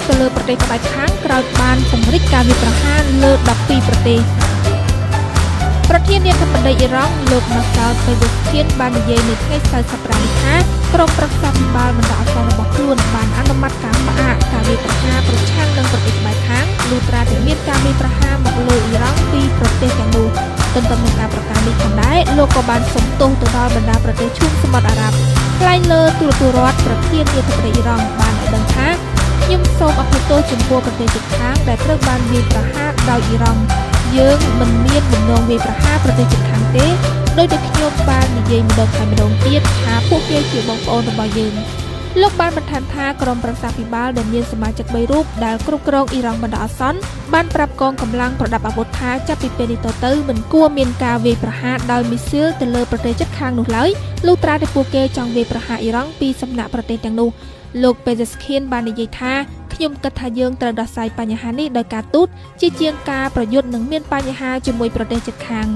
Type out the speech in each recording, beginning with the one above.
ទៅលើប្រទេសក្បែរខាងក្រោយបានពង្រីកការវាយប្រហារលើ12ប្រទេសប្រធានាធិបតីអ៊ីរ៉ង់លោកម៉ាសោត ពេហ្សេស្គៀនបាននិយាយនៅថ្ងៃសៅរ៍សប្តាហ៍នេះថាក្រុមប្រឹក្សាភិបាលបណ្ដោះអាសន្នរបស់ខ្លួនបានអនុម័តការផ្អាកការវាយប្រហារប្រឆាំងនឹងប្រទេសក្បែរខាងលុះត្រាតែមានការវាយប្រហារមកលើអ៊ីរ៉ង់ពីប្រទេសទាំងនោះទន្ទឹមនឹងការប្រកាសនេះផងដែរលោកក៏បានសុំទោសទៅដល់បណ្ដាប្រទេសឈូងសមុទ្រអារ៉ាប់ថ្លែងលើទូរទស្សន៍រដ្ឋប្រធានាធិបតីអ៊ីរ៉ង់បានឲ្យដឹងថាខ្ញុំសូមអភ័យទោសចំពោះប្រទេសជិតខាងដែលត្រូវបានវាយប្រហារដោយអ៊ីរ៉ង់យើងមិនមានបំណងវាយប្រហារប្រទេសជិតខាងទេដោយតែខ្ញុំបាននិយាយម្ដងហើយម្ដងទៀតថាពួកគេជាបងប្អូនរបស់យើងលោកបានបន្ថែមថាក្រុមប្រឹក្សាភិបាលដែលមានសមាជិក3រូបដែលគ្រប់គ្រងអ៊ីរ៉ង់បណ្ដោះអាសន្នបានប្រាប់កងកម្លាំងប្រដាប់អាវុធថាចាប់ពីពេលនេះតទៅមិនគួរមានការវាយប្រហារដោយមីស៊ីលទៅលើប្រទេសជិតខាងនោះឡើយលុះត្រាតែពួកគេចង់វាយប្រហារអ៊ីរ៉ង់ពីសំណាក់ប្រទេសទាំងនោះលោកពេហ្សេស្គៀនបាននិយាយថាខ្ញុំគិតថាយើងត្រូវដោះស្រាយបញ្ហានេះដោយការទូតជាជាងការប្រយុទ្ធនឹងមានបញ្ហាជាមួយប្រទេសជិតខាង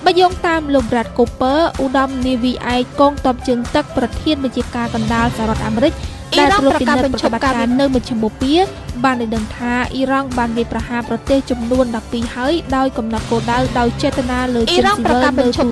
បើយោងតាមលោក Brad Cooper ឧត្តមនាវីឯកកងទ័ពជើងទឹកប្រធានបញ្ជាការកណ្ដាលសហរដ្ឋអាមេរិកដែលត្រួតពិនិត្យប្រតិបត្តិការនៅមជ្ឈមបូព៌ាបានឲ្យដឹងថាអ៊ីរ៉ង់បានវាយប្រហារប្រទេសចំនួន12ហើយដោយកំណត់គោលដៅដោយចេតនាលើជនស៊ីវិលនៅ